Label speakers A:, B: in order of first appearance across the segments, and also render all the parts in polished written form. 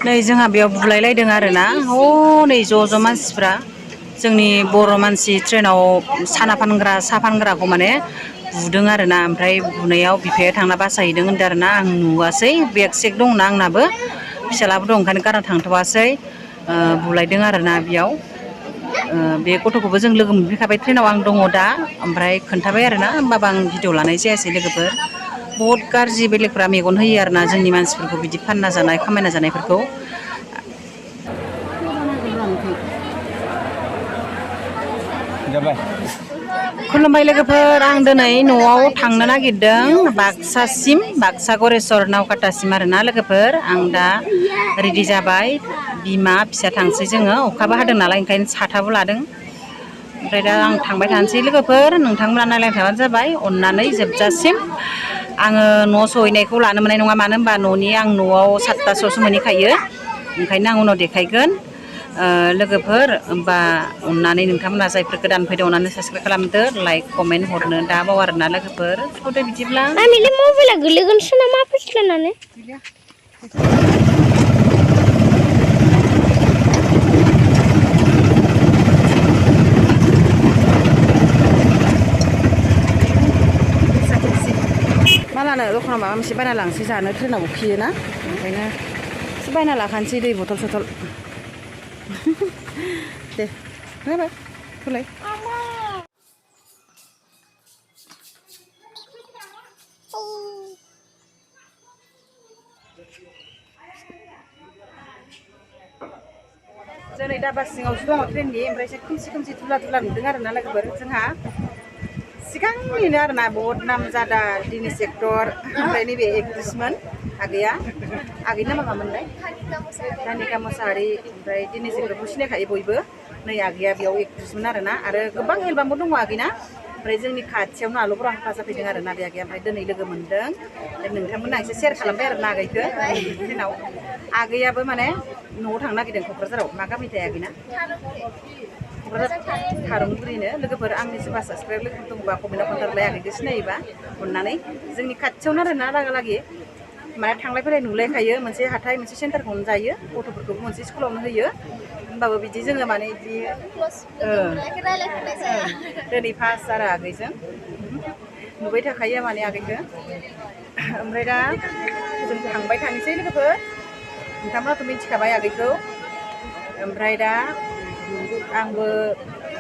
A: नै जोंहा बेयाव बुलायलायदों आरोना हनै ज' मानसिफ्रा जोंनि बर' मानसि ट्रेनाव साहा फानग्राखौ माने बुदों आरोना ओमफ्राय बुनायाव बिफाया थांना बासायहैदों होनदों आरोना आं नुवासै बेग सेग दंना आंनाबो फिसालाबो दं ओंखायनो गारना थांथ'वासै बुलायदों आरोना बेयाव बे गथ'खौबो जों लोगो मोनफैखाबाय ट्रेनाव आं दङ दा ओमफ्राय खोन्थाबाय आरोना होमबाबो आं भिडिअ लानाय जायासै लोगोफोर बहुद गाज्रि बेलेगफ्रा मेगन होयो आरोना जोंनि मानसिफोरखौ बिदि फानना जानाय खामायना जानायफोरखौ खुलुमबाय लोगोफोर आं दिनै न'आव थांनो नागिरदों बाक्सासिम बाक्सा गरेस्वर नावकाटासिम आरोना लोगोफोर आं दा रेडि जाबाय बिमा फिसा थांसै जोङो अखाबो हादों नालाय ओंखायनो साथाबो लादों ओमफ्राय दा आं थांबाय थानोसै लोगोफोर नोंथांमोना नायलायनो थाबानो जाबाय अननानै जोबजासिम आङो न' सहैनायखौ लानो मोननाय नङा मानो होनबा आं न'आव 7थासोआवसो मोनहैखायो ओंखायनो आं उनाव देखायगोन लोगोफोर होमबा अननानै नोंथांमोना जायफोर गोदान फैदों अननानै साबसक्राइब खालामदो लाइक कमेन्ट हरनो दा बाव आरोना लोगोफोर थ'दो बिदिब्ला
B: मबाइला गोलैगोनसो नामा फैस्लायनानै
A: मालानो दखानाव माबा मोनसे बायना लांसै जानो ट्रेनाव उखैयोना ओंखायनो एसे बायना लाखानोसै दै बथल सथल दे जाबाय होलाय जों दा बास सिङावसो दङ ट्रेननि ओमफ्राय एसे खोमसि धुला नुदों आरोना लोगोफोर जोंहा सिगांनिनो आरोना बहुद नाम जादा दिनै सेक्टर ओमफ्राय नैबे एक्ट्रिसमोन आगैनि नामा मामोनलाय दानिका मुसाहारि ओमफ्राय दिनै सेक्टरखौ सिनायखायो बयबो नै आगैया बेयाव एक्ट्रिसमोन आरोना आरो गोबां एलबामबो दङ आगैना ओमफ्राय जोंनि खाथियावनो आल'फोराव हेफाजाब फैदों आरोना बे आगैया ओमफ्राय दिनै लोगो मोनदों नोंथांमोनहा एसे सेयार खालामबाय आरोना आगैखौ ट्रेनाव आगैयाबो माने न'आव थांनो नागिरदों क'क्राझाराव मा गामि थायो आगैना थारुनगुरिनो लोगोफोर आंनि सोरबा साबसक्राइब लोगो दंबा कमेन्टआव खोन्थाहरलाय आगैखौ सिनायोबा अननानै जोंनि खाथियावनो आरोना लागै माने थांलाय फैलाय नुलायखायो मोनसे हाथाय मोनसे सेन्टारखौनो जायो गथ'फोरखौबो मोनसे स्कुलावनो होयो होमबाबो बिदि जोङो माने बिदि दिनै फार्स्ट आरो आगैजों नुबाय थाखायो माने आगैखौ ओमफ्राय दा जों थांबाय थानोसै लोगोफोर नोंथांमोनाथ' मिथिखाबाय आगैखौ ओमफ्राय दा आंबो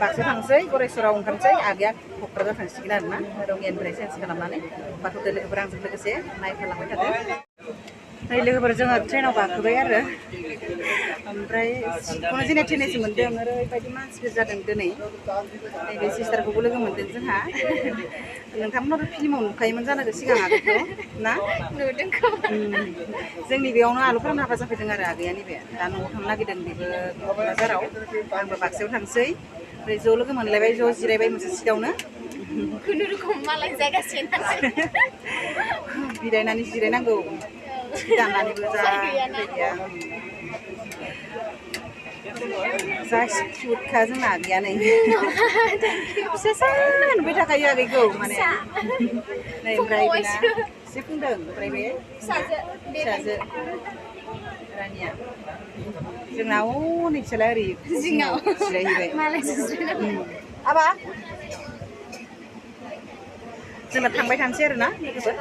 A: बाक्सायाव थांसै गरेस्वराव ओंखारसै आगैया क'क्राझार थांसिगोन आरोना रङियानिफ्राय चेन्ज खालामनानै बाथौ लोगोफोर आंजों लोगोसे नायफालांबाय थादों नै लोगोफोर जोङो ट्रेनाव गाखोबाय आरो ओमफ्राय सिटखौनो जेने थेनेसो मोन्दों ओरैबायदि मानसिफोर जादों दिनै नैबे सिस्टारखौबो लोगो मोन्दों जोंहा नोंथांमोनाथ' फिल्माव नुखायोमोन जानांगौ सिगां आगैखौ ना नुदों जोंनि बेयावनो आलुफोरावनो हाबा जाफैदों आरो आगैया नैबे दा न'आव थांनो नागिरदों बेबो क'क्राझाराव आंबो बाक्सायाव थांसै ओमफ्राय ज' लोगो मोनलायबाय ज' जिरायबाय मोनसे सिटआवनो खुनुरुखुम मालाय जायगासिनो बिरायनानै जिरायनांगौ दाननानैबो जा क्युटखा जोंना आगैया नै फिसा नुबाय थाखायो आगैखौ माने नै ओमफ्राय बेना एसे बुंदों ओमफ्राय बे फिसाजो रानिया जोंना हनै फिसाला ओरै जिङाव जिरायहैबाय आबा जोंना थांबाय थानोसै आरोना लोगोफोर